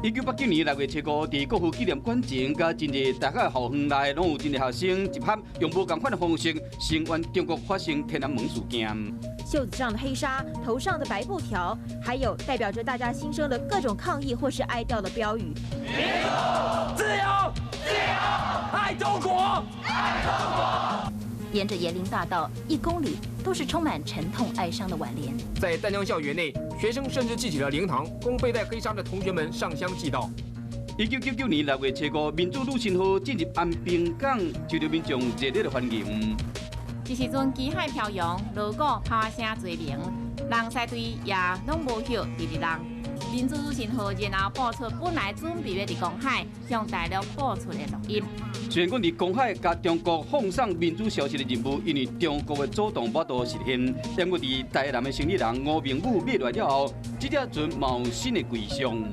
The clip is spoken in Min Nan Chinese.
1989年6月7號，佇國父紀念館前，佮真濟大學校園內，攏有真濟學生集合，用無仝款的方式聲援中國發生天安門事件。袖子上的黑紗，頭上的白布條，還有代表着大家心聲的各種抗議或是哀悼的標語。民主、自由、自由，愛中國，愛中國。沿着椰林大道1公里，都是充滿沉痛哀傷的挽聯。在淡江校園內，學生甚至繫起了靈堂，供被戴黑紗的同學們上香祭悼。1999年6月7號，民主女神號進入安平港，受到民眾熱烈的歡迎。這時陣旗海飄揚，鑼鼓炮聲齊鳴，人獅隊也攏無歇，佇佇人。民主女神號然後播出本來準備欲佇公海向大陸播出的錄音。雖然講佇公海共中國放送民主消息的任務，因為中國的阻擋無法度實現。不過佇台南的生理人吳明武買來了後，這隻船嘛有新的歸屬。